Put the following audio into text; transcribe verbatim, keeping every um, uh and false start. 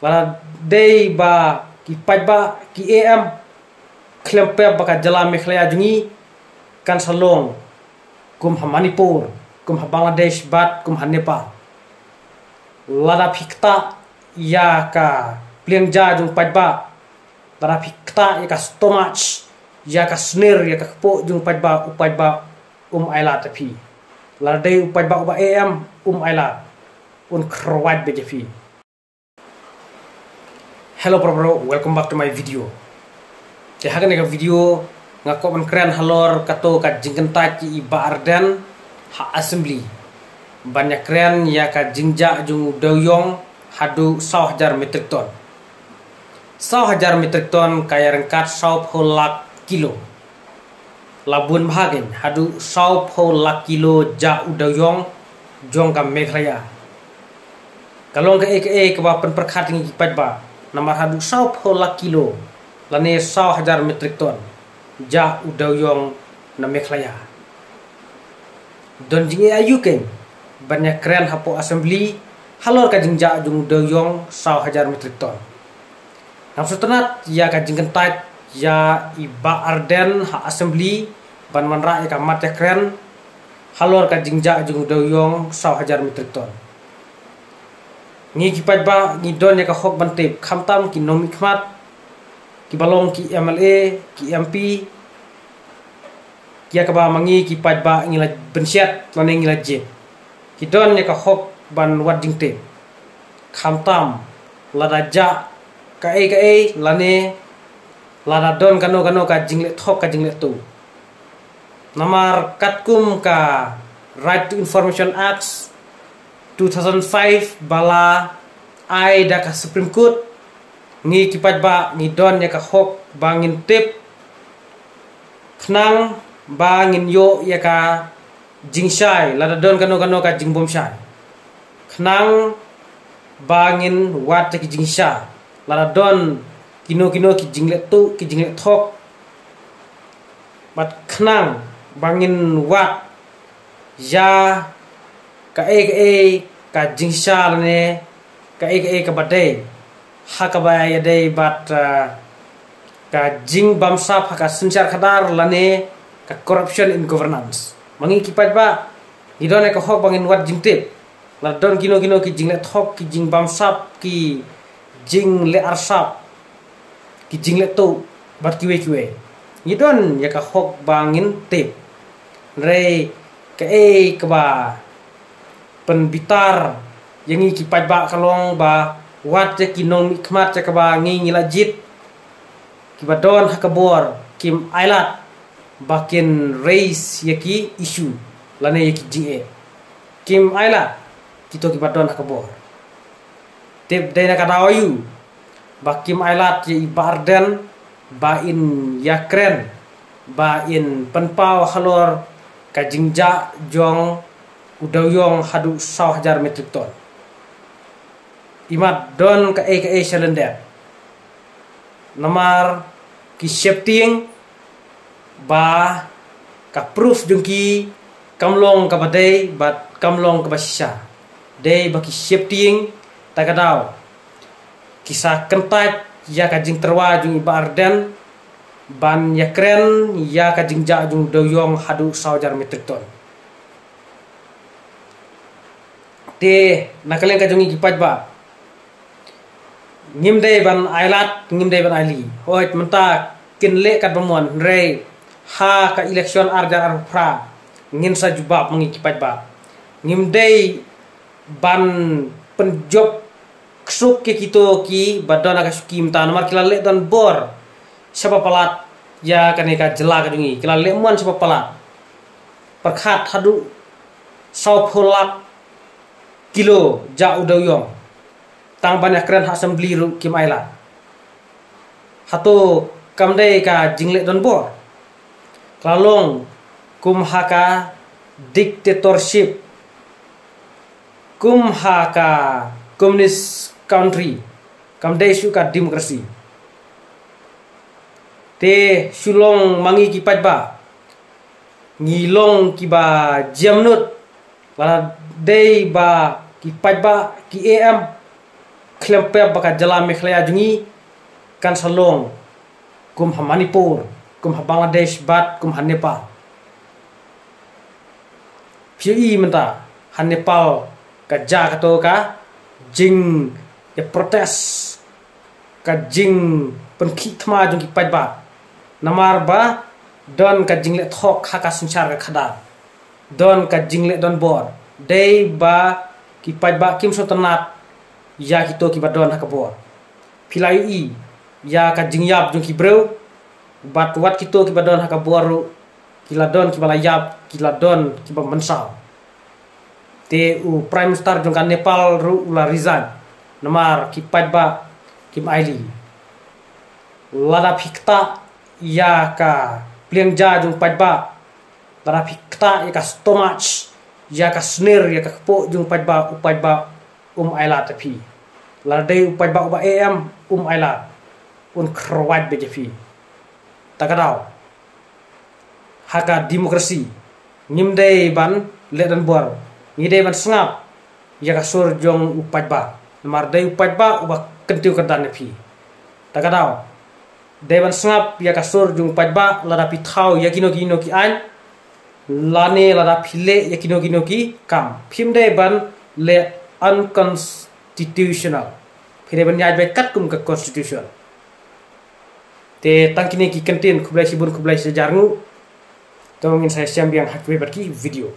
Lada dei ba ki paidbah ki em khlem pep ba ka jylla Meghalaya jong ngi kan sa long kum ha Manipur, kum ha Bangladesh bad kum ha Nepal. Lada phi ktah ïa ka pliang ja jong paidbah, lada phi ktah ïa ka stomach, ïa ka sner, ïa ka kpoh jong paidbah, u paidbah um ailad ïa phi. Lada dei u paidbah uba em um ailad, un khrwat beit ïa phi. Hello bro, bro, welcome back to my video. Te ha kane ka video nga kwah ban kren halor kato ka jingkyntait ïa i Bah Ardent ha assembly ban ïa kren ïa ka jingjah jong u dewiong haduh saw hajar metric ton. Saw hajar metric ton ka ïa ryngkat saw phew lak kilo. La bun bha kein, haduh saw phew lak kilo jah u dewiong jong ka Meghalaya. Ka long kaei kaei kaba pynpyrkhat ïa ngi ki paidbah, namar haduh saw phew lak kilo lane saw hajar metric ton jah u dewiong na Meghalaya. Don jingïaid aïu kein ban ïa kren hapoh assembly halor ka jingjah jong u dewiong saw hajar metric ton. Ngam sngewtynnat ïa ka jingkyntait ïa i Bah Ardent ha assembly ban wanrah ïa ka mat ïa kren halor ka jingjah jong u dewiong saw hajar metric ton. Ngi ki paidbah ngi don ïa ka hok ban tip, khamtam ki nongmihkhmat, ki ba long ki M L A, ki M P, ïa kaba ma ngi ki paidbah ngi la bynshet lane ngi la jied. Ki don ïa ka hok ban wad jingtip. Khamtam lada jah kaei kaei lane lada don kano kano ka jingleh thok, ka jingleh tuh. Namar katkum ka Right to Information Act two thousand five ba la ai da ka Supreme Court, ngi ki paidbah ngi don ïa ka hok ba ngin tip, khnang ba ngin ïoh ïa ka jingshai lada don kano kano ka jingbymshai, khnang ba ngin wad ïa ki jingshai lada don kino kino ki jingleh tuh, ki jingleh thok, bad khnang ba ngin wad ïa kaei kaei ka jingshai lane kaei kaei kaba dei ha kaba ïadei bad, ah, ka jingbamsap ha ka synshar khadar lane ka corruption in governance. Ma ngi ki paidbah ngi don ïa ka hok ba ngin wad jingtip lada don kino kino ki jingleh thok, ki jingbamsap, ki jingleh arsap, ki jingleh tuh bad kiwei kiwei. Ngi don ïa ka hok ba ngin tip. Hynrei kaei kaba pynbitar ïa ngi ki paidbah ka long ba wat ïa ki nongmihkhmat ïa kaba ngi ngi la jied, kiba don ha ka bor, kim ailad ba kin raise ïa ki issue lane ïa ki jingeh. Kim ailad kito kiba don ha ka bor. Tip dei na ka daw aïu ba kim ailad ïa i Bah Ardent ba in ïa kren, ba in pynpaw halor ka jingjah jong u dewiong haduh saw hajar metric ton. Imat don kaei kaei shalyndet. Namar ki sheptieng ba ka proof jong ki kam long kaba dei bad kam long kaba shisha. Dei ba ki sheptieng ta ka daw ki sa kyntait ïa ka jingtyrwa jong i Bah Ardent ban ïa kren ïa ka jingjah jong u dewiong haduh saw hajar metric ton. Te na ka liang ka jong ngi ki paidbah, ngim dei ban ailad, ngim dei ban aili. Hooid mynta kin leh katba mon, hynrei ha ka election ar hajar arphew phra ngin sa jubab ma ngi ki paidbah. Ngim dei ban pynjop ksuk ïa kito kiba don ha ka shuki mynta, namar ki la leh donbor shaba palat ïa kane ka jylla ka jong ngi, ki la leh mon shaba palat. Pyrkhat haduh saw phew lak kilo jah u dewiong. Tang ban ïa kren ha assembly ruh kim ailad. Hato kam dei ka jingleh donbor? Ka la long kum ha ka dictatorship, kum ha ka communist country, kam dei shuh ka democracy. Te shu long ma ngi ki paidbah, ngi long kiba jemnud, lada dei ba ki paidbah ki em khlem pep ba ka jylla Meghalaya jong ngi kan sa long kum ha Manipur, kum ha Bangladesh bad kum ha Nepal. Phi ïohi mynta ha Nepal ka jia kato ka jing ïa protest, ka jingpynkhih thma jong ki paidbah. Namar ba don ka jingleh thok ha ka synshar ka khadar, don ka jingleh donbor, dei ba ki paidbah kim sngewtynnat ïa kito kiba don ha ka bor. Phi la ïohi ïa ka jingïap jong ki briew, bad wat kito kiba don ha ka bor ruh ki la don kiba la ïap, ki la don kiba mynsaw. Te u Prime Minister jong ka Nepal ruh u la resign namar ki paidbah kim ailad. Lada phi ktah ïa ka pliang ja jong paidbah, lada phi ktah ïa ka stomach, ïa ka sner, ïa ka kpoh jong paidbah, u paidbah um ailad ïa phi. Lada dei u paidbah uba em, um ailad, un kyrwat beit ïa phi. Ta ka daw ha ka demokrasi ngim dei ban leh donbor, ngi dei ban sngap ïa ka sur jong u paidbah. Namar dei u paidbah uba kyntiew kyrdan ïa phi. Ta ka daw dei ban sngap ïa ka sur jong u paidbah lada phi thaw ïa kino kino ki aiñ, lane lada phi leh ïa kino kino ki kam. Phim dei ban leh unconstitutional. Phi dei ban ïaid beit katkum ka constitution. Te tang kine ki kyntien, khublei shibun, khublei shihajar nguh. To ngin sa ïashem biang ha kiwei pat ki video.